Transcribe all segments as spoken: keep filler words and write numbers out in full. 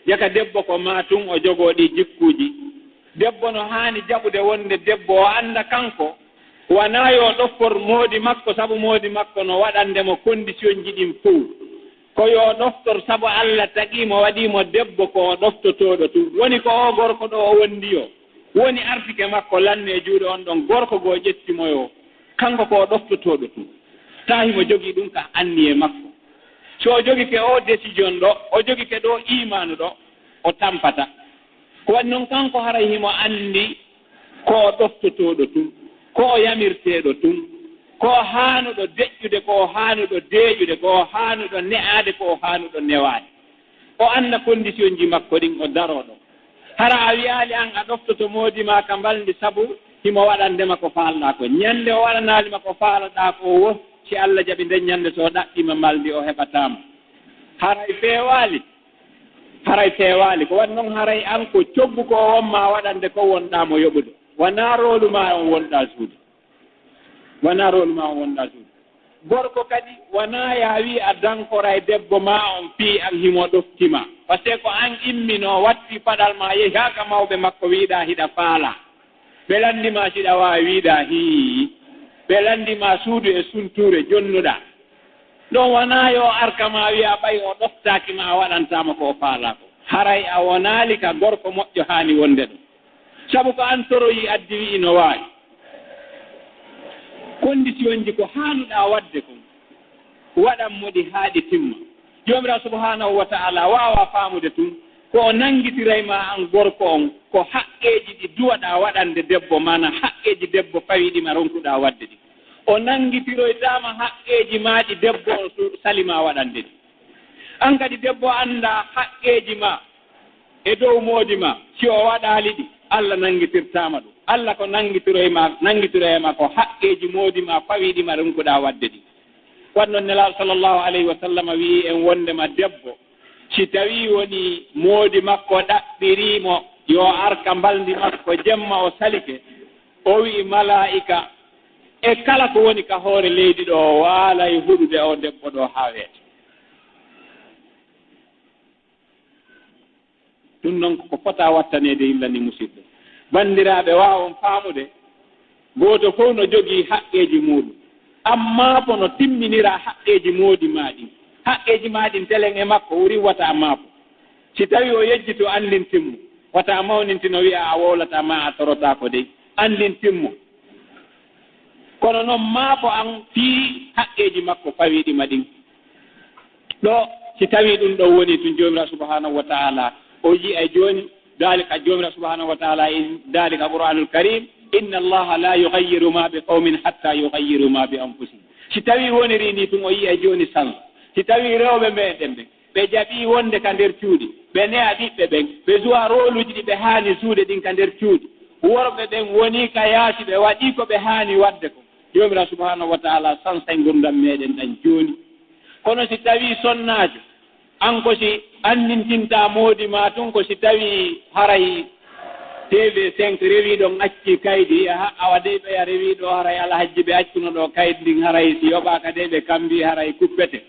Jaka debbo ko maa tun o jogoo ɗii jikkuuji. Debbo no haani jaɓude wonde debbo, o annda kanko, wanaa yo ɗoftor moodi makko, sabu moodi makko no waɗande mo kondisiyonji ɗin fow. Ko yo ɗoftor, sabu Alla tagii mo, waɗii mo debbo, ko o ɗoftotooɗo tun. Woni ko oo gorko ɗoo o wondi yo woni artike makko, lanne e juuɗe on ɗon gorko goo ƴetti mo yo, kanko ko o ɗoftotooɗo tun. Taa himo jogii ɗun ka anniyee makko. Si o jogike oo décision ɗoo, o jogike ɗoo iimaanu ɗoo, o tampata. Ko waɗi non kanko haray himo anndi ko o ɗoftotooɗo tun, ko o yamirteeɗo tun, ko o haanuɗo deƴƴude, ko o haanuɗo deeƴude, ko o haanuɗo ne'aade, ko o haanuɗo newaade. O annda kondisiyonji makko ɗin, o daroo ɗon. Hara a wi'aali an a ɗoftoto moodi maa ka mbalndi sabu himo waɗande ma ko faalɗaa kon. Ɲande o waɗanaali ma ko faalɗaa kon woo, si Alla jaɓi nden ɲande, si o ɗaɓɓii ma mbalndi, o heɓataa ma. Haray feewaali. Haray feewaali. Ko waɗi non haray an ko coggu ko o won maa waɗande kon wonɗaa mo yoɓude. Wanaa roolu maa on wonɗaa suude. Wanaa roolu maa on wonɗaa suude. Gorko kadi, wanaa yaa wi'i a dankoray debbo maa on fii an himo ɗofti ma. Parce que ko an imminoo, watti paɗal maa, yehi haa ka mawɓe makko, wi'uɗaa hiɗa faalaa. Ɓe lanndii ma si hiɗa waawi, wi'uɗaa hii. Ɓe lanndii ma suudu e suntuure jonnuɗaa. Ɗon wanaa yo o arka ma wi'a ɓay o ɗoftaaki ma a waɗantaa mo ko o faalaa kon. Haray a wonaali ka gorko moƴƴo haani wonde ɗon. Sabu ko an toroyi addi wi'i no waawi. Kondisiyonji ko haanuɗaa waɗde kon, waɗan mo ɗi haa ɗi timma. Joomiraaɗo subhaanahu wa ta'aalaa waawaa faamude tun ko o nanngitirey ma an gorko on, ko haqqeeji ɗi duwaɗaa waɗande debbo, maanaa haqqeeji debbo fawiiɗi ma ronkuɗaa waɗde ɗi. O nanngitiroytaa ma haqqeeji maa ɗi debbo on su-, sali ma waɗande ɗi. An kadi debbo anndaa haqqeeji maa e dow moodi maa, si o waɗaali ɗi, Alla nanngitirtaa ma ɗum. Alla ko nanngitiroy ma, nanngitiroy ma ko haqqeeji moodi maa fawiiɗi ma ronkuɗaa waɗde ɗi. Waɗi non Nelaaɗo sallallahu alayhi wa sallam wi'i en wonndema debbo, si tawii wonii moodi makko ɗaɓɓirii mo yo o arka mbalndi makko jemma o salike, o wi'i malaa'ika, e kala ko woni ka hoore leydi ɗoo, o waalay huɗude oo debbo ɗoo haa weeta. Ɗum non ko ko fota wattaneede yilla ni, musidɓe. Banndiraaɓe, waawon faamude, gooto fof no jogii haqqeeji muuɗum. Ammaa ko no timminiraa haqqeeji moodi maa ɗin. Haqqeeji maa ɗin telen e makko, wuri wata a maafo. Si tawii o yejjitoo, anndintin mo. Wata a mawnintino, wi'a a wowlataa maa a torotaako dey. Anndintin mo. Kono non, maafo an fii haqqeeji makko fawiiɗi ma ɗin. Ɗo, si tawii ɗum ɗon woni tun, Joomiraaɗo subhaanahu wa ta'aalaa, o yi'ay jooni, daalika Joomiraaɗo subhaanahu wa ta'aalaa, in, daalika Qur'aanul Kariim, "Inna Allaaha laa yughayyiru maa bi qawmin hattaa yughayyiru maa bi anfusihim." Si tawii wonirii nii tun, o yi'ay jooni sans. Si tawii rewɓe meɗen ɓen, ɓe jaɓii wonde ka nder cuuɗi, ɓe ne'a ɓiɓɓe ɓen, ɓe suwa rooluuji ɗi ɓe haani suude ɗin ka nder cuuɗi, worɓe ɓen wonii ka yaasi, ɓe waɗii ko ɓe haani waɗde kon, Joomiraaɗo subhaanahu wa ta'aalaa sansay ngurndan meɗen ɗan jooni. Kono si tawii sonnaajo, an ko si anndintintaa moodi maa tun, ko si tawii haray T V cinq rewii ɗon, accii kaydi, aha, awa dey ɓeya rewii ɗoo, haray Alhajji ɓe accuno ɗoo kaydi ndin, haray si yoɓaaka dey ɓe kambii, haray kuppete.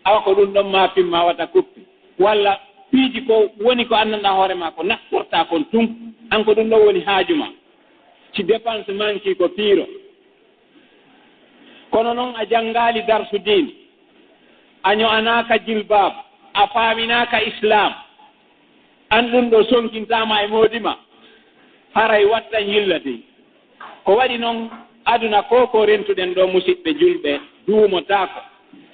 Awa ko ɗum ɗon maa fin maa wata kuppe. Walla piiji ko woni ko anndanɗaa hoore maa ko naɓɓortaa kon tun, an ko ɗum ɗon woni haaju maa. Si dépense manki ko piiro. Kono non a janngaali darsu diine, a ño'anaaka jilbaab, a faaminaaka Islaam, an ɗum ɗoo sonkintaama e moodi maa, haray wattan yilla dey. Ko waɗi non, aduna ko ko rentuɗen ɗoo, musiɓɓe julɓe, duumotaako.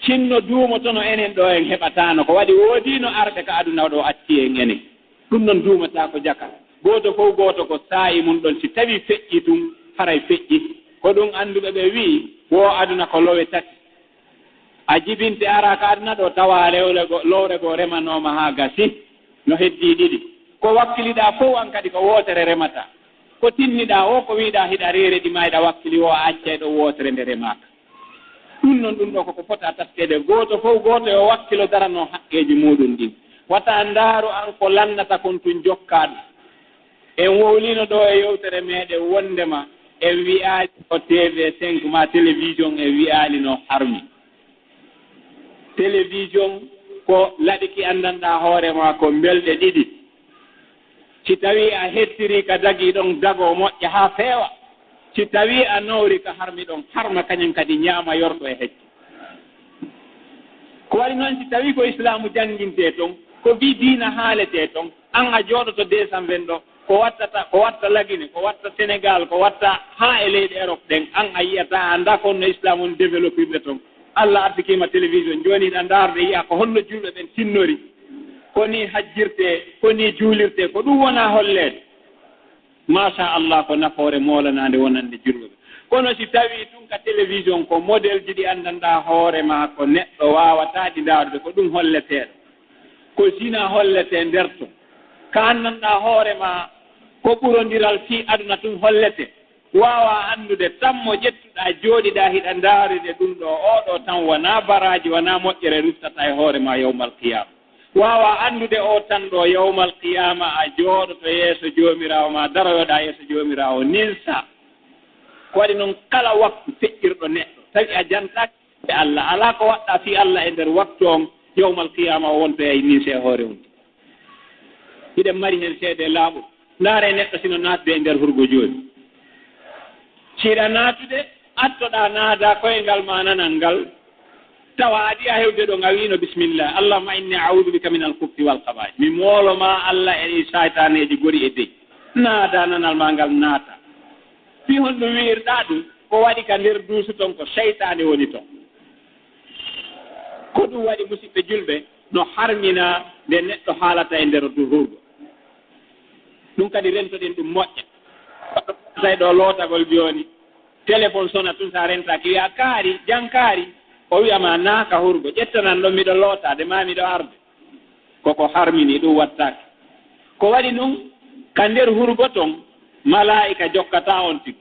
Sinno duumotono, enen ɗoo en heɓataano. Ko waɗi woodiino arɓe ka aduna ɗoo acci en enen. Ɗum non duumataa ko jaka. Gooto fof gooto ko saa'i mun ɗon. Si tawii feƴƴii tun, haray feƴƴii. Ko ɗum annduɓe ɓe wi'i, wo aduna ko lowe tati. A jibinte araa ka aduna ɗoo, tawa lewre go-, lowre goo remanooma haa gasi. No heddii ɗiɗi. Ko wakkiliɗaa fow an kadi ko wootere remataa. Ko tinniɗaa woo, ko wi'uɗaa hiɗa reere ɗi maa hiɗa wakkili woo, a accay ɗon wootere nde remaaka. Ɗum non, ɗum ɗoo ko ko fota taskeede. Gooto fow gooto yo wakkilo daranoo haqqeeji muuɗum ɗin. Wata ndaaru an ko lannata kon tun jokkaa ɗum. En wowliino ɗoo e yewtere meɗen wonndema en wi'aali ko T V cinq maa télévision en wi'aali no harmi. Télévision Ko laɓi ki anndanɗaa hoore maa ko mbelɗe ɗiɗi. Si tawii a hettirii ka dagii ɗon, dagoo moƴƴa haa feewa. Si tawii a nawri ka harmi ɗon, harma kañum kadi ñaama yorko e hecco. Ko waɗi non, si tawii ko Islaamu janngintee ton, ko fii diina haaletee ton, an a jooɗoto deux cent vingt ɗoo, ko wattata, ko watta Lagine, ko watta Senegaal, ko watta haa e leyɗe Erop ɗen, an a yi'ataa, a anndaa ko honno Islaamu on développirde ton. Alla artikii ma télévision, jooni hiɗa ndaarde, yi'a ko honno julɓe ɓen tinnori, ko nii hajjirtee, ko nii juulirtee, ko ɗum wonaa holleede. Maasha Allah, ko nafoore moolanaande wonande julɓe ɓen. Kono si tawii tun ka télévision ko modelji ɗi anndanɗaa hoore maa ko neɗɗo waawataa ɗi ndaarude, ko ɗum holleteeɗo. Ko zina holletee nder ton. Ka anndanɗaa hoore maa ko ɓurondiral fii aduna tun holletee. Waawaa anndude, tammo ƴettuɗaa, jooɗiɗaa, hiɗa ndaarude ɗum ɗoo, oo ɗoo tan wonaa baraaji, wonaa moƴƴere ruttata e hoore maa yawmal qiyaama. Waawaa anndude oo tan ɗoo, yawmal qiyaama a jooɗoto yeeso Joomiraawo maa, daroyoɗaa yeeso Joomiraawo, ninsaa. Ko waɗi non, kala waktu feƴƴirɗo neɗɗo, tawi a jantaaki e Alla, alaa ko waɗɗaa fii Alla e nder waktu on, yawmal qiyaama o wontoyay ninse e hoore on. Hiɗen mari hen seede laaɓuɗo. Ndaaree neɗɗo sino naatude e nder hurgo jooni. Si hiɗa naatude, attoɗaa naadaa koyngal maa nanal ngal, tawa a ɗiya hewde ɗon, a wi'ino bismillah, Allahumma inni a'udhu bika min al-khubthi wal khaba'ith. Mi moolo maa Alla e ɗii saytaaneeji gori e dey. Naadaa nanal maa ngal naata. Fii honɗum wi'irɗaa ɗum? Ko waɗi ka nder duusu ton ko seytaane woni ton. Ko ɗum waɗi, musiɓɓe julɓe, no harminaa nde neɗɗo haalata e nder du-, hurgo. Ɗum kadi rentoɗen ɗum moƴƴa. Tawi ɗo lootagol jooni, telefon sona tun, sa rentaaki, wi'a, "Kaari, jan Kaari." O wi'a ma, "Naa ka hurgo, ƴettanan ɗon, miɗo lootaade, maa miɗo arde." Ko ko harmini, ɗum wattaaki. Ko waɗi ɗum, ka nder hurgo ton, malaa'ika jokkataa on tigi.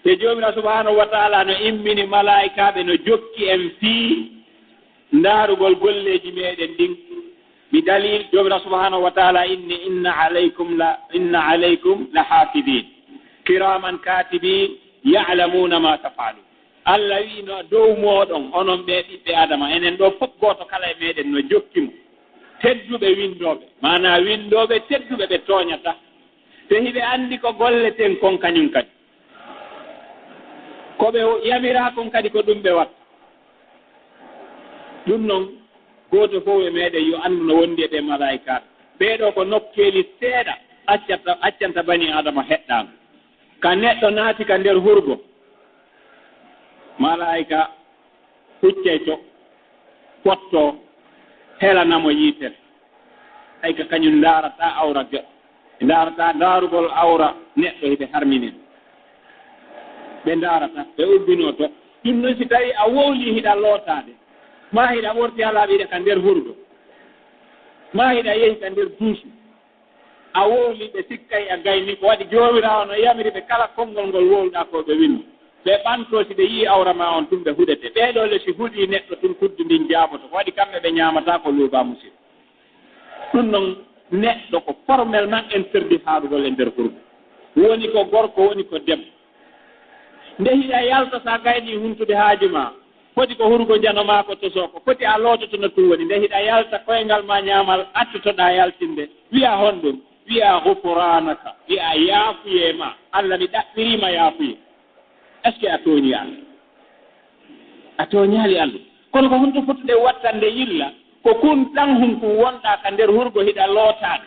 Te Joomiraaɗo subhaanahu wa ta'aalaa no immini malaa'ikaaɓe no jokki en fii ndaarugol golleeji meɗen ɗin. Bi dalil, Joomiraaɗo subhaanahu wa ta'aalaa inni, "Inna alaykum la, inna alaykum la haafidiin, kiraaman kaatibiin, ya'lamuuna maa taf'aluun." Alla wi'i no dow mooɗon, onon ɓee ɓiɓɓe Aadama, enen ɗoo fof gooto kala e meɗen no jokki mo. Tedduɓe winndooɓe, maanaa winndooɓe tedduɓe ɓe tooñataa. Te hiɓe anndi ko golleten kon kañum kadi. Ko ɓe yamiraa kon kadi ko ɗum ɓe watta. Ɗum non, gooto fof e meɗen yo anndu no wondi e ɓee malaa'ikaaɓe. Ɓee ɗoo ko nokkeeli seeɗa accata, accanta banii Aadama heɗɗaango. Ka neɗɗo naati ka nder hurgo, malaa'ika huccay to, fottoo, helana mo yiitere. Hay ka kañum ndaarataa awra goɗɗo. Ɓe ndaarataa ndaarugol awra neɗɗo, hiɓe harminen. Ɓe ndaarataa, ɓe ubbinoo to. Ɗum non, si tawii a wowlii hiɗa lootaade, maa hiɗa ɓorti alaa ɓiɗa ka nder hurgo, maa hiɗa yehi ka nder duusu, a wowlii, ɓe sikkay a gaynii. Ko waɗi Joomiraaɗo no yamiri ɓe kala konngol ngol wowluɗaa ko ɓe winndo. Ɓe ɓantoo, si ɓe yi'ii awra maa on tun, ɓe huɗete. Ɓee ɗoo le, si huɗii neɗɗo tun, kuddu ndin jaaboto. Ko waɗi kamɓe ɓe ñaamataa ko luubaa, musiɗɗo. Ɗum non, neɗɗo ko formellement interdit haadugol e nder hurgo. Woni ko gorko, woni ko debbo. Nde hiɗa yalta, sa gaynii huntude haaju maa, foti ko hurgo njano maa ko tosoo ko, foti a loototo no tun woni. Nde hiɗa yalta, koyngal maa ñaamal attotoɗaa yaltinde. Wi'a honɗum? Wi'a gufraanaka. Wi'a yaafuyee ma. Alla, mi ɗaɓɓirii ma yaafuyee. Est-ce que a tooñii Alla? A tooñaali Alla. Kono ko honto fotuɗen wattande yilla? Ko kun tan hunkun wonɗaa ka nder hurgo hiɗa lootaade.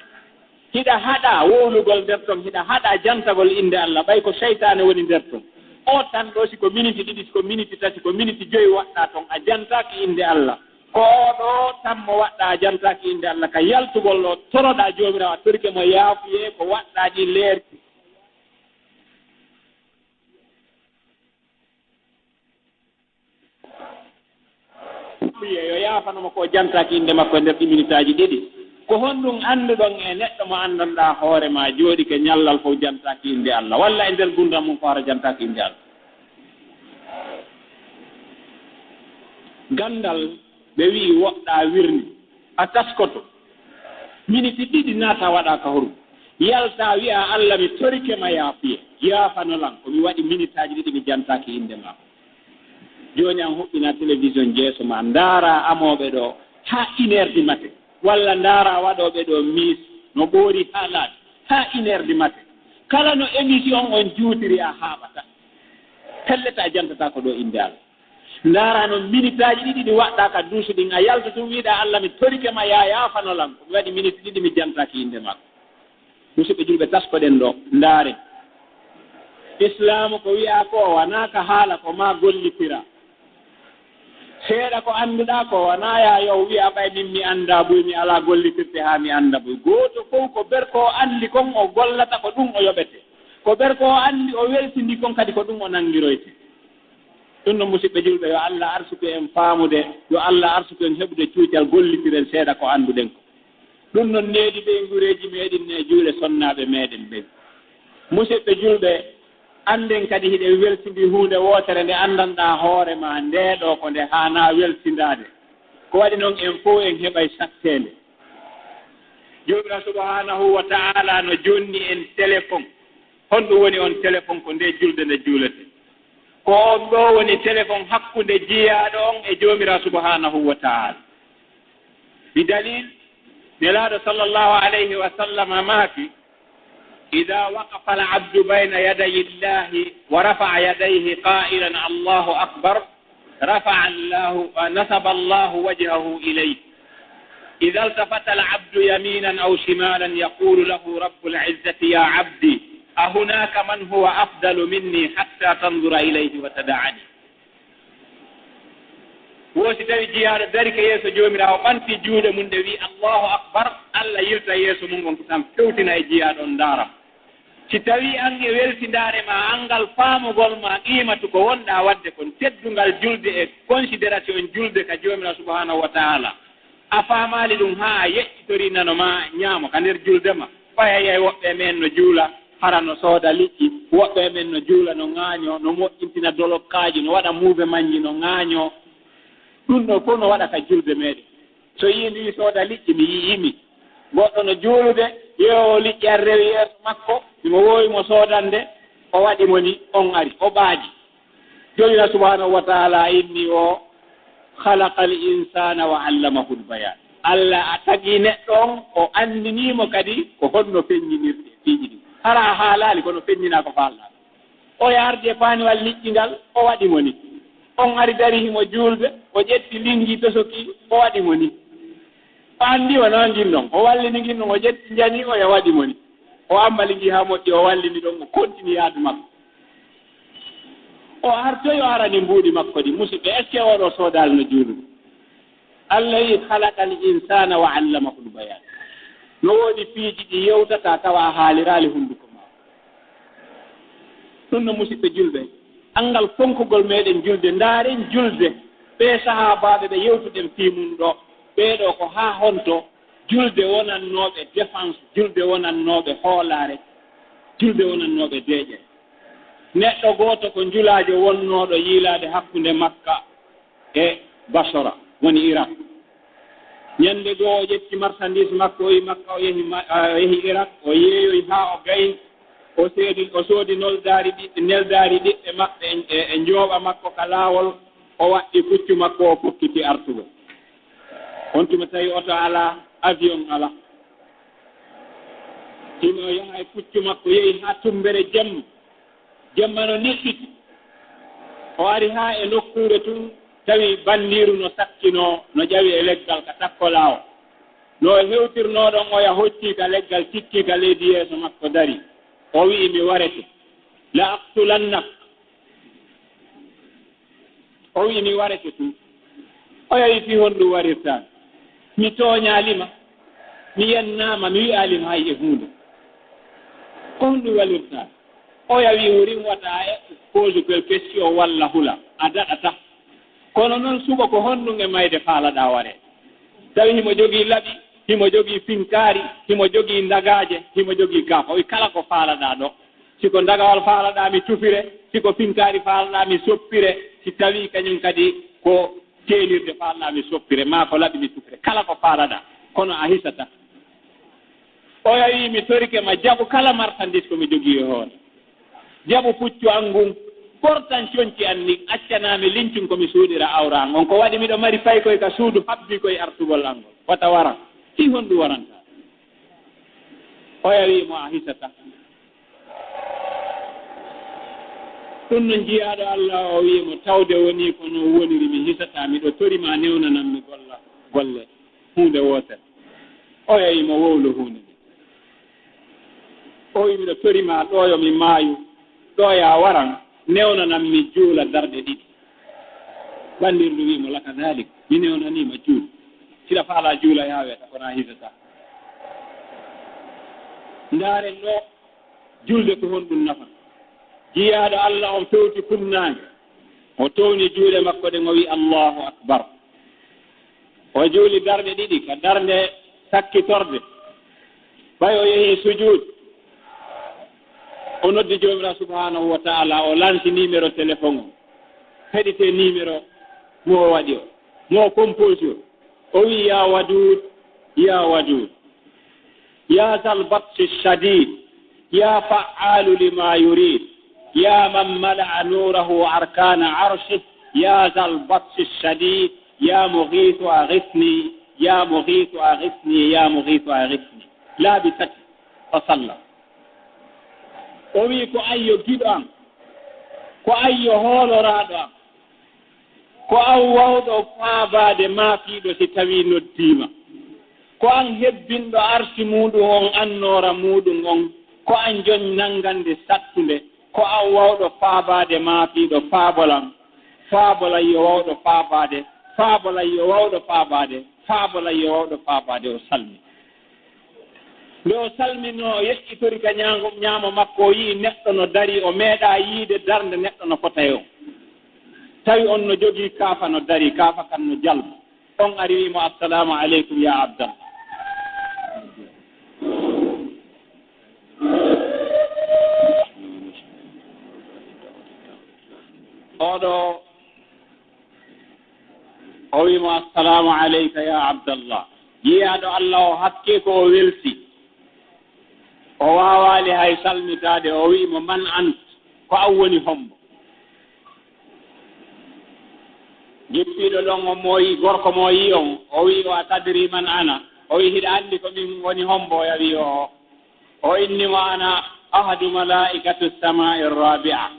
Hiɗa haɗaa wowlugol nder ton, hiɗa haɗaa jantagol innde Alla, ɓay ko seytaane woni nder ton. Oo tan ɗoo, si ko miniti ɗiɗi, si ko miniti tati, ko miniti jowi waɗɗaa ton, a jantaaki innde Alla. Ko oo ɗoo tammo waɗɗaa, a jantaaki innde Alla, ka yaltugol ɗoo, toroɗaa Joomiraaɗo, a torike mo yaafuyee ko waɗɗaa ɗii leerɗi. Yo yaafano mo ko o jantaaki innde makko e nder ɗi minitaaji ɗiɗi. Ko honɗum annduɗon e neɗɗo mo anndanɗaa hoore maa jooɗike ñallal fof jantaaki innde Alla, walla e nder gurdam mum fof hara jantaaki innde Alla? Ganndal, ɓe wi'i woɗɗaa wirni, a taskoto. Miniti ɗiɗi naata waɗaa ka hurgo. Yaltaa wi'aa, "Alla, mi torike ma yaafuye. Yaafano lan, ko mi waɗi minitaaji ɗiɗi mi jantaaki innde maa." Jooni an huɓɓinaa telewisiyon jeeso maa, ndaaraa amooɓe ɗoo, haa une heure du matin, walla ndaaraa waɗooɓe ɗoo miis no ɓoori haa laaɓi, haa une heure du matin. Kala no émission on juutiri, a haaɓataa. Pellet, a jantataa ko ɗoo innde Alla. Ndaaraa non minitaaji ɗiɗi ɗi waɗɗaa ka duusi ɗin, a yalta tun wi'uɗaa, "Alla, mi torike ma, yaa yaafano lan, ko mi waɗi miniti ɗiɗi mi jantaaki innde maa." Musidɓe julɓe, taskoɗen ɗoo, ndaaren. Islaamu ko wi'aa koo wanaa ka haala, ko maa gollitiraa. Seeɗa ko annduɗaa koo wanaa yaa yo wi'a ɓay min mi anndaa buy, mi alaa gollitirde haa mi annda buy. Gooto fow ko ber ko o anndi kon o gollata, ko ɗun o yoɓete. Ko ber ko o anndi o weltindii kon kadi ko ɗun o nanngiroyte. Ɗun non, musidɓe julɓe, yo Alla arsuku en faamude, yo Alla arsuku en heɓude cuucal, gollitiren seeɗa ko annduɗen kon. Ɗun non needi ɓeynguureeji meeɗin e juuɗe sonnaaɓe meeɗen ɓen. Musidɓe julɓe, annden kadi hiɗen weltindii huunde wootere nde anndanɗaa hoore maa, ndee ɗoo ko nde haanaa weltindaade. Ko waɗi non en fow en heɓay satteende. Joomiraaɗo subhaanahu wa ta'aalaa no jonni en telefon. Honɗun woni on telefon? Ko ndee julde nde juuleten. Ko on ɗoo woni telefon hakkunde jiyaaɗo on e Joomiraaɗo subhaanahu wa ta'aalaa. Bidalil, Nelaaɗo sallallahu alayhi wa sallam maaki, "إذا وقف العبد بين يدي الله ورفع يديه قائلا: الله أكبر، رفع الله، نصب الله وجهه إليه. إذا التفت العبد يمينا أو شمالا يقول له رب العزة: يا عبدي، أهناك من هو أفضل مني حتى تنظر إليه وتدعني؟" Wo si tawi jiyaaɗo darike yeeso Joomiraaɗo, ɓanti juuɗe mun ɗe, wi'i, "Allahu Akbar," Alla yilta yeeso mun ngon tan, fewtina e jiyaaɗo on, ndaara. Si tawi an e weltindaare maa, an ngal faamugol maa, qiimatu ko wonɗaa waɗde kon, teddungal julde e considération julde ka Joomiraaɗo subhaanahu wa ta'aalaa, a faamaali ɗun haa a yeƴƴitorii nano maa ñaamo ka nder julde maa. Ɓay a yi'ay woɓɓe e men no juula, hara no sooda liƴƴi, woɓɓe e men no juula, no ŋaañoo, no moƴƴintina dolokkaaji, no waɗa muuvemanji, no ŋaañoo. Ɗun ɗoo fow no waɗa ka julde meeɗen. So yi'ii mi sooda liƴƴi, mi yi'ii mi. Goɗɗo no juulude, yeeyoowo liƴƴi ari rewi yeeso makko, himo woowi mo soodande, o waɗi mo ni, on ari, o ɓaadi. Joomiraaɗo subhaanahu wa ta'aalaa inni o, "خلق الإنسان وعلمه البيان." Alla a tagii neɗɗo on, o anndinii mo kadi ko honno feññinirte piiji ɗin. Hara a haalaali, kono feññinaa ko faalɗaa. Oya ardi e paaniwal liƴƴi ngal, o waɗi mo ni. On ari dari himo juulde, o ƴetti lingi tosoki, o waɗi mo ni. O anndi wonaa ngin non, o wallini ngin non, o ƴetti njani, oya waɗi mo ni. O ammali ngi haa moƴƴi, o wallini ɗon, o kontini yaadu makko. O artoyi, o arani mbuuɗi makko ɗin. Musidɓe, est-ce que oo ɗoo soodaali no juulude? Alla wi'i, "خلق الإنسان وعلمه البيان." No woodi piiji ɗi yewtataa tawa a haaliraali hunduko maa. Ɗun no, musidɓe julɓe, anngal fonkugol meeɗen julde. Ndaaren julde, ɓee sahaabaaɓe ɓe yewtuɗen fii mun ɗoo, ɓee ɗoo ko haa honto julde wonannooɓe défense, julde wonannooɓe hoolaare, julde wonannooɓe deeƴere. Neɗɗo gooto ko njulaajo wonnooɗo yiilaade hakkunde Makka e Basora, woni Irak. Ñannde goo, o ƴetti marsandiis makko, o yahi Makka, o yahi Ma-, o yahi Irak, o yeeyoyi haa o gayi, o seedi, o soodi noldaari ɗi-, neldaari ɓiɓɓe maɓɓe e, e, e njooɓa makko ka laawol, o waɗɗi puccu makko, o fokkiti artugol. On tuma tawi oto alaa, avion alaa. Himo yaha e puccu makko, yehi haa tummbere jemma. Jemma no niɓɓiti. O ari haa e nokkuure tun, tawi banndiiru no sakkinoo, no ƴawi e leggal ka takko laawol. No o hewtirnoo ɗon, oya hoccii ka leggal, tikkii ka leydi yeeso makko, darii. O wi'i, "Mi warete. La aqtulannak." O wi'i, "Mi warete tun." Oya wi'i, "Fii honɗun warirtaa mi? Mi tooñaali ma, mi yennaama, mi wi'aali ma hay e huunde. Ko honɗun warirtaa?" Oya wi'i, "Wurin wata a eɓɓu pose bel question walla hula, a daɗataa. Kono non suɓo ko honɗun e mayde faalaɗaa waree?" Tawi himo jogii laɓi, himo jogii finkaari, himo jogii ndagaaje, himo jogii kaafa. O wi'i, "Kala ko faalaɗaa ɗoo." Si ko ndagawal faalaɗaa mi tufire, si ko finkaari faalaɗaa mi soppire, si tawii kañun kadi ko teelirde faalaɗaa mi soppire, maa ko laɓi mi tufire, kala ko faalaɗaa, kono a hisataa. Oya wi'i, "Mi torike ma, jaɓu kala marsandiis ko mi jogii e hoore. Jaɓu puccu an ngun, Ɓortan conci an ndin, accanaa mi lincin ko mi suuɗira awra an on. Ko waɗi miɗo mari paykoy ka suudu habbii koy artugol an ngol. Wata waran. Fii honɗun waranta? Oya wi'i mo, "A hisataa." Ɗun non jiyaaɗo Alla o wi'i mo, "Tawde wonii ko non woniri, mi hisataa, miɗo tori ma newnanan mi golla golle huunde wootere." Oya wi'i mo, "Wowlu huunde nden." O wi'i, "Miɗo tori ma ɗoo yo mi maayu, ɗoo yo a waran, newnanan mi juula darɗe ɗiɗi." Banndirɗo wi'i mo, "Laka dalik, mi newnanii ma juul. Hiɗa faalaa juula yaa weeta, kono a hisataa." Ndaaren ɗoo, julde ko honɗun nafata? Jiyaaɗo Alla on fewti funnaange, o towni juuɗe makko ɗen, o wi'i, "Allahu akbar." O juuli darɗe ɗiɗi, ka darnde sakkitorde. Ɓay o yehi sujuud, o noddi Joomiraaɗo subhaanahu wa ta'ala, o lanti numéro téléphone on. Heɗitee numéro mo o waɗi o, mo o composé o. O wi'i, "Yaa Waduud, yaa Waduud." يا ذا البطش الشديد، يا فعال لما يريد، يا من ملأ نوره أركان عرشه، يا ذا البطش الشديد، يا مغيث أغثني، يا مغيث أغثني، يا مغيث أغثني. Laabi tati o salla. O wi'i, "Ko an yo giɗo an, ko an yo hooloraaɗo an." Ko an wawɗo faabaade maakiiɗo si tawii noddiima. Ko an hebbinɗo arsi muuɗum on, annoora muuɗum on. Ko an jon nanngande sattunde. Ko an wawɗo faabaade maakiiɗo, faabolan. Faabolan yo wawɗo faabaade, faabolan yo wawɗo faabaade, faabolan yo wawɗo faabaade. O salmi. Nde o salminoo, o yeƴƴitori ka ñaango, ñaamo makko, o yi'i neɗɗo no darii, o meeɗaa yiide darnde neɗɗo no fota e on. Tawi on no jogii kaafa no darii, kaafa kan no jalba. On ari wi'i mo, "Assalaamu aleykum, yaa Abdallah." Oo ɗoo O wi'i mo, "Assalaamu aleyka yaa Abdallah." Jiyaaɗo Alla o hakkii ko o welsi. O waawaali hay salmitaade. O wi'i mo, "Man ant?" Ko an woni hombo? Jippiiɗo ɗon on mo o yi'i, gorko mo o yi'i on, o wi'i, "O a tadri man ana?" O wi'i, "Hiɗa anndi ko min woni hombo?" O wi'i, "Oo." O inni mo, "Ana ahadu malaa'ikati samaa'i raabi'a."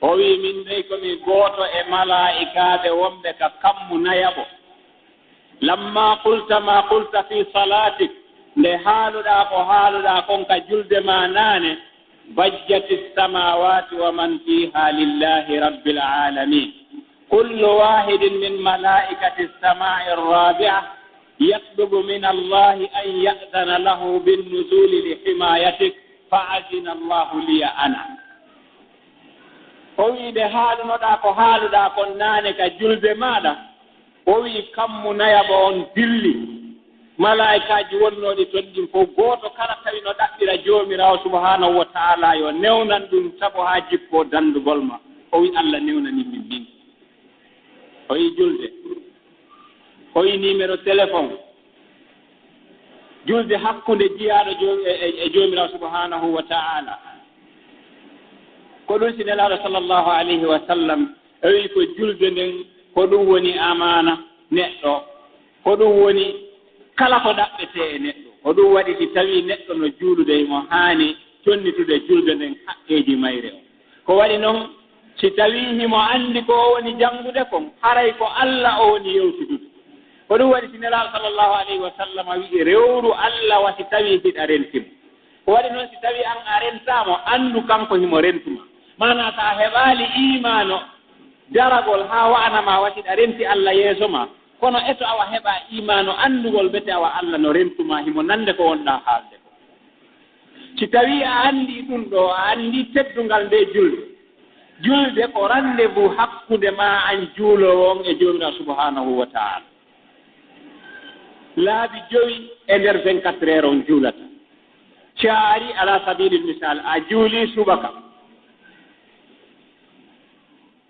O wi'i, "Min dey ko mi gooto e malaa'ikaaɓe wonɓe ka kammu nayaɓo." "Lamma qulta ma qulta fi salaatik," nde haaluɗaa ko haaluɗaa kon ka julde maa naane, "bajjati samaawaati wa man fiihaa lillaahi rabbil aalamiin. Kullu waahidin min malaa'ikati samaa'i raabi'a yatlubu min Allaahi an ya'dana lahu bin nuzuuli li himaayatik, fa azina Allaahu liya ana." O wi'i, nde haalunoɗaa ko haaluɗaa kon naane ka julde maaɗa, o wi'i, kammu nayaɓo on dilli. Malaa'ikaaji wonnooɗi ton ɗin fow, gooto kala tawi no ɗaɓɓira Joomiraawo Subhaanahu wa Ta'aalaa yo newnan ɗum sabu haa jippoo dandugol ma. O wi'i, Alla newnani min min. O yi'i julde. O yi'i numéro téléphone. Julde hakkunde jiyaaɗo Joom-, e, e, e Joomiraaɗo Subhaanahu wa Ta'aalaa. Ko ɗum si Nelaaɗo sallallahu alayhi wa sallam o wi'i ko julde nden, ko ɗum woni amaana neɗɗo. Ko ɗum woni kala ko ɗaɓɓetee e neɗɗo. Ko ɗum waɗi si tawii neɗɗo no juulude, himo haani connitude julde nden haqqeeji mayre on. Ko waɗi non, si tawii himo anndi ko o woni janngude kon, haray ko Alla o woni yewtidude. Ko ɗum waɗi si Nelaaɗo sallallahu alayhi wa sallam wi'i, "Rewru Alla wa si tawii hiɗa renti mo." Ko waɗi non si tawii an a rentaa mo, anndu kanko himo rentu ma. Maanaa, si a heɓaali iimaano daragol haa wa'ana ma wa si hiɗa renti Alla yeeso ma, kono eto awa heɓaa iimaano anndugol bete awa Alla no rentu ma, himo nande ko wonɗaa haalde kon. Si tawii a anndii ɗum ɗoo, a anndii teddungal ndee julde. Julde ko rendez-vous hakkunde maa an juuloowo on e Joomiraaɗo Subhaanahu wa Ta'aalaa. Laabi jowi e nder vingt-quatre heures on juulata. Si a arii, ala sabilil misal, a juulii subaka.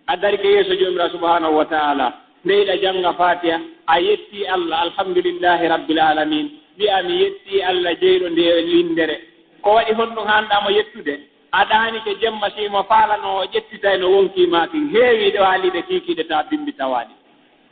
A darike yeeso Joomiraaɗo Subhaanahu wa Ta'aalaa, nde hiɗa jannga Faatiha, a yettii Alla, "Alhamdulillaahi Rabbil Aalamiin." Wi'aa, "Mi yettii Alla jeyɗo ndee winndere." Ko waɗi honɗun haanɗaa mo yettude? A ɗaanike jemma, si himo faalano o ƴettitay no wonkii maa kin, heewii ɗo haaliiɓe kiikiiɗe tawa bimbi tawaali.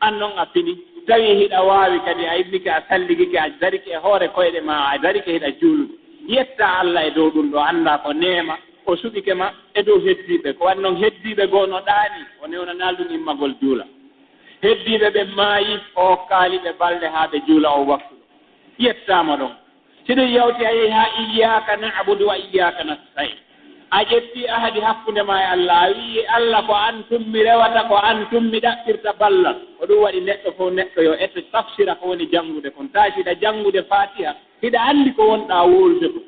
An non a fini, tawi hiɗa waawi kadi, a immike, a salligike, a darike e hoore koyɗe maa, a darike hiɗa juulude. Yettaa Alla e dow ɗun ɗoo, anndaa ko neema o suɓike ma e dow heddiiɓe. Ko waɗi non heddiiɓe goo no ɗaanii, o newnanaali ɗun immagol juula. Heddiiɓe ɓen maayi, o okkaali ɓe balɗe haa ɓe juula on waktu ɗon. Yettaa mo ɗon. Si ɗun yawti a yehi haa "Iyyaaka na'budu wa iyyaaka nasta'iin", a ƴetti ahadi hakkunde maa e Alla, a wi'i, "Alla, ko an tun mi rewata, ko an tun mi ɗaɓɓirta ballal." Ko ɗun waɗi neɗɗo fow neɗɗo yo eto tafsira ko woni janngude kon. Taa si hiɗa janngude Faatiha, hiɗa anndi ko wonɗaa wowlude kon.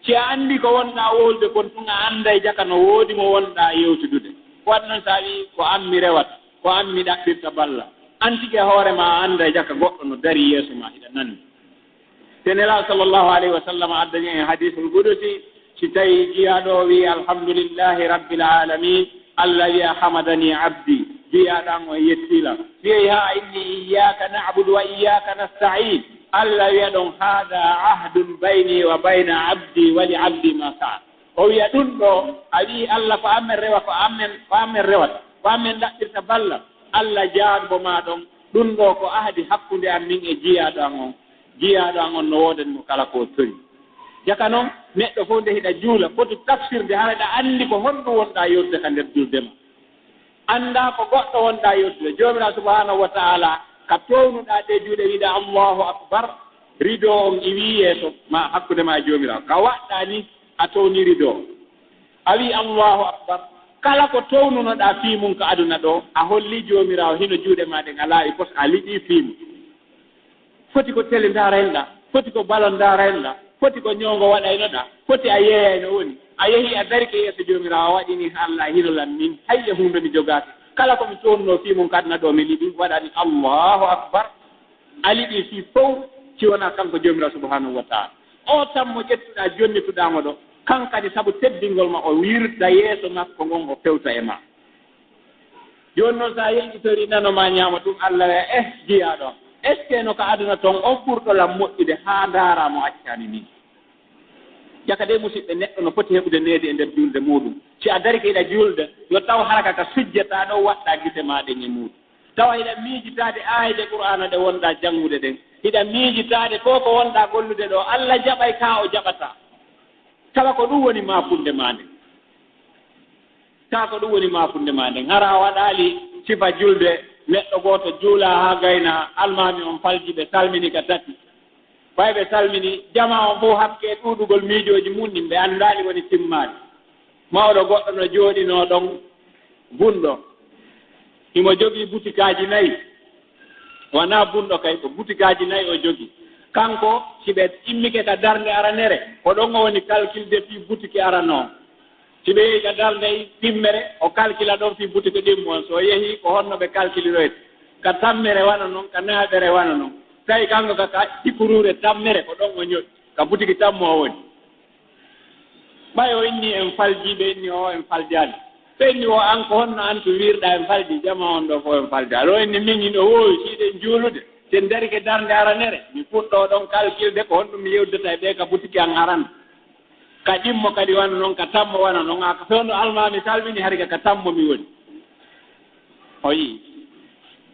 Si a anndii ko wonɗaa wowlude kon tun, a annday jaka no woodi mo wonɗaa yewtidude. Ko waɗi non si a wi'i, "Ko an mi rewata, ko an mi ɗaɓɓirta ballal." An tigi e hoore maa a annday jaka goɗɗo no darii yeeso maa hiɗa nanndi. Te Nelaaɗo sallallahu alayhi wa sallam addani en hadiisul qudusi, si tawii jiyaaɗo o wi'i, "Alhamdulillahi rabbil aalamiin," Alla wi'a, "Hamadani abdi," jiyaaɗo an on yettii lan. Si wi'i, "Haa inni iyyaaka na'budu wa iyyaaka nasta'iin," Alla wi'a ɗon, "Haadha ahdun bayni wa bayna abdi wa li abdi ma sa'al." O wi'a ɗun ɗoo, a wi'i, "Alla, ko an men rewa, ko an men, ko an men rewata, ko an men ɗaɓɓirta ballal." Alla jaabo maa ɗon, "Ɗun ɗoo ko ahdi hakkunde an min e jiyaaɗo an on. Jiyaaɗo an on no woodani mo kala ko o tori." Jaka non, neɗɗo fow nde hiɗa juula, foti tafsirde, hara hiɗa anndi ko honɗun wonɗaa yewtude ka nder julde maa. Anndaa ko goɗɗo wonɗaa yewtude. Joomiraaɗo subhaanahu wa ta'aalaa, ka townuɗaa ɗee juuɗe, wi'uɗaa, "Allaahu akbar," rido on iwii yeeso maa, hakkunde maa e Joomiraaɗo. Ka waɗɗaa nii, a townii rido on. A wi'i, "Allaahu akbar." Kala ko townunoɗaa fii mun ka aduna ɗoo, a hollii Joomiraaɗo hino juuɗe maa ɗen alaa e pos, a liɓii fii mun. Foti ko tele ndaaraynoɗaa, foti ko balon ndaaraynoɗaa, foti ko ñoongo waɗaynoɗaa, foti a yeeyay no woni. A yehii a darike yeeso Joomiraaɗo, a waɗi nii, "Alla, hino lan min, hay e huunde mi jogaaki. Kala ko mi townuno fii mun ka aduna ɗoo, mi liɓii, waɗani Allaahu akbar." A liɓii fii fow, si wonaa kanko Joomiraaɗo subhaanahu wa ta'aalaa. Oo tammo ƴettuɗaa, jonnituɗaa mo ɗoo, kan kadi sabu teddingol maa, o wirta yeeso makko ngon, o fewta e maa. Jooni non, si a yeƴƴitorii nano maa ñaamo tun, Alla wi'a, "Eh, jiyaaɗo am, est-ce que no ka aduna ton on ɓurɗo lan moƴƴude haa ndaaraa mo accaani min?" Jaka dey, musiɓɓe, neɗɗo no foti heɓude needi e nder julde muuɗum. Si a darike hiɗa julde, yo taw hara ka ka sujjataa ɗon waɗɗaa gite maa ɗen e muuɗum. Tawa hiɗa miijitaade aayeeje Qur'aana ɗe wonɗaa janngude ɗen. Hiɗa miijitaade ko ko wonɗaa gollude ɗoo, Alla jaɓay kaa o jaɓataa. Tawa ko ɗum woni maafunde maa nden. Taa ko ɗum woni maafunde maa nden. Hara a waɗaali sifa julde, neɗɗo gooto juula haa gayna, almaami on falji, ɓe salmini ka tati. Ɓay ɓe salmini, jamaa on fow hakkee ɗuuɗugol miijooji mun ɗin, ɓe anndaali woni timmaali. Mawɗo goɗɗo no jooɗinoo ɗon, bunɗo. Himo jogii butikaaji nayi. Wanaa bunɗo kay, ko butikaaji nayi o jogii. Kanko, si ɓe immike ka darnde aranere, ko ɗon o woni kalkilde fii butiki arano on. Si ɓe yehi ka darnde ɗimmere, o kalkila ɗon fii butiki ɗimmo on. So o yehii, ko honno ɓe kalkiliroyta? Ka tammere wano non, ka nayaɓere wano non. Tawi kanko ka, ka hikuruure tammere, ko ɗon o ñoƴƴi, ka butiki tammo o woni. Ɓay o innii en faljii, ɓe inni o en faljaali. Ɓe inni o, an ko honno an tun wi'irɗaa en faljii, jamaa on ɗoo fow en faljaali? O inni min hino woowi, si hiɗen juulude, si en darike darnde aranere, mi fuɗɗoo ɗon kalkilde ko honɗum mi yewtata e ɓee ka butiki an aran. Ka ɗimmo kadi wano non, ka tammo wano non, haa ka fewndo almaami salmini, hari ka, ka tammo mi woni. O yi'i.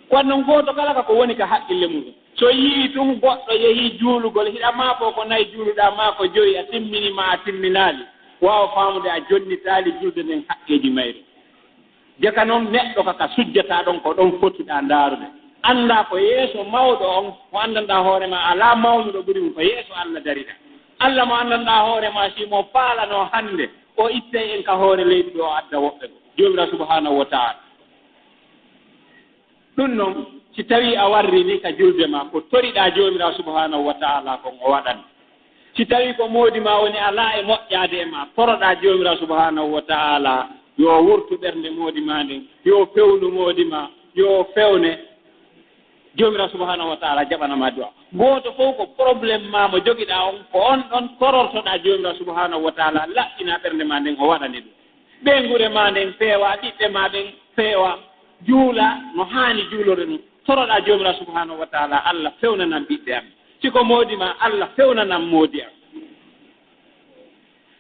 Kono non gooto kala ka ko woni ka haqqille mun. So yi'ii tun goɗɗo yehii juulugol, hiɗa maa fow ko nayi juuluɗaa, maa ko jowi a timmini, maa a timminaali, waawa faamude a jonnitaali julde nden haqqeeji mayre. Jaka non neɗɗo ka, ka sujjataa ɗon, ko ɗon fotiɗaa ndaarude. Anndaa ko yeeso mawɗo on, mo anndanɗaa hoore maa, alaa mawnuɗo ɓuri mo, ko yeeso Alla dariɗaa. Alla mo anndanɗaa hoore maa, si mo faalanoo hannde, o ittay en ka hoore leydi ɗoo, o adda woɓɓe goo. Joomiraaɗo subhaanahu wa ta'aalaa. Ɗun non, si tawii a warrini ka julde maa, ko toriɗaa Joomiraaɗo subhaanahu wa ta'aalaa kon, o waɗan. Si tawii ko moodi maa woni alaa e moƴƴaade e maa, toroɗaa Joomiraaɗo subhaanahu wa ta'aalaa, yo o wurtu ɓernde moodi maa nden, yo o fewnu moodi maa, yo o fewne. Joomiraaɗo subhaanahu wa ta'aalaa jaɓana ma du'a. Gooto fow ko problème maa mo jogiɗaa on, ko on ɗon torortoɗaa Joomiraaɗo subhaanahu wa ta'aalaa, laɓɓinaa ɓernde maa nden, o waɗane ɗum. Ɓeynguure maa nden feewa, ɓiɓɓe maa ɓen feewa, juula no haani juulorde non. Toroɗaa Joomiraaɗo subhaanahu wa ta'aalaa, Alla fewnanan ɓiɓɓe am. Si ko moodi maa, Alla fewnanan moodi am.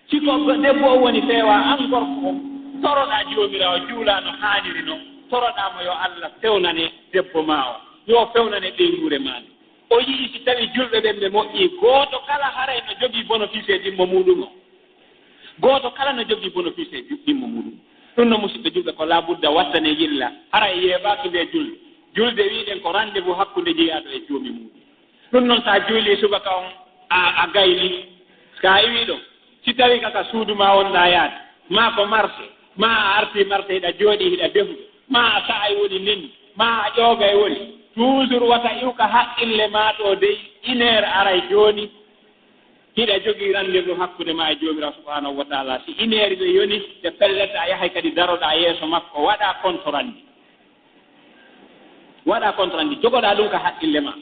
Si Debbo on woni feewaa, an gorko on, toroɗaa Joomiraawo, juulaa no haaniri non, toroɗaa mo yo Alla fewnane debbo maa on, yo fewnane ɓeynguure maa nden. O yi'i si tawii julɓe ɓen ɓe moƴƴii, gooto kala haray no jogii bonofiis e ɗimmo muuɗum on. Gooto kala no jogii bonofiis e ɗimmo muuɗum. Ɗum non, musiɓɓe julɓe, ko laabudda wattane yilla, haray yeebaaki nde julde. Julde wi'uɗen ko rendez-vous hakkunde jeyaaɗo e joomi muuɗum. Ɗum non, si a juulii subaka on, a, a gaynii, ka iwii ɗon, si tawii ka, ka suudu maa wonɗaa yaade, maa ko marché, maa a artii marché hiɗa jooɗii hiɗa defude, maa a sa'ay woni nen, maa a ƴoogay woni, toujours wata iw ka haqqille maa ɗoo dey, une heure aray jooni, hiɗa jogii rendez-vous hakkunde maa e Joomiraawo Subhaanahu wa Ta'aalaa. Si une heure ɓe yoni, ɓe pellet, a yahay kadi daroɗaa yeeso makko, waɗaa compte rendu. Waɗaa compte rendu, jogoɗaa ɗum ka haqqille maa.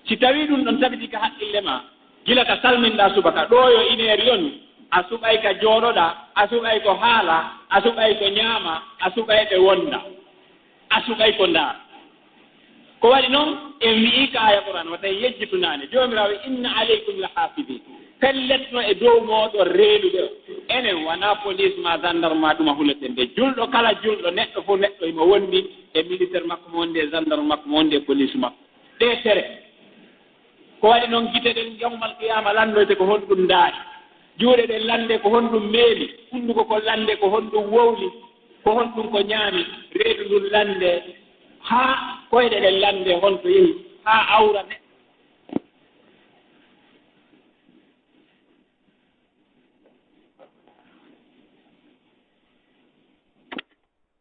Si tawii ɗum ɗon tabitii ka haqqille maa, gila ka salminɗaa subaka, ɗoo yo une heure yoni, a suɓay ka jooɗoɗaa, a suɓay ko haalaa, a suɓay ko ɲaamaa, a suɓay ɓe wonda, a suɓay ko ndaar. Ko waɗi non, en wi'ii ka aaya Qur'aan, wata en yejjitu naane. Joomiraawo wi'i, "Inna alaykum la haafidiin." Pellet no e dow mooɗon reenuɓe on. Enen wanaa police maa gendarme maa ɗum a huleten de. Julɗo kala julɗo, neɗɗo fof neɗɗo himo wondi e militaire makko mo wondi e gendarme makko mo wondi e police makko. Ɗee tere. Ko waɗi non gite ɗen yawmal qiyaama lanndoyte ko honɗum ndaari. Juuɗe ɗen lannde ko honɗum meemi. Hunnduko kon lannde ko honɗum wowli. Ko honɗum ko ɲaami. Reedu ndun lannde. Haa koyɗe ɗen lannde honto yehi. Haa awra neɗɗo.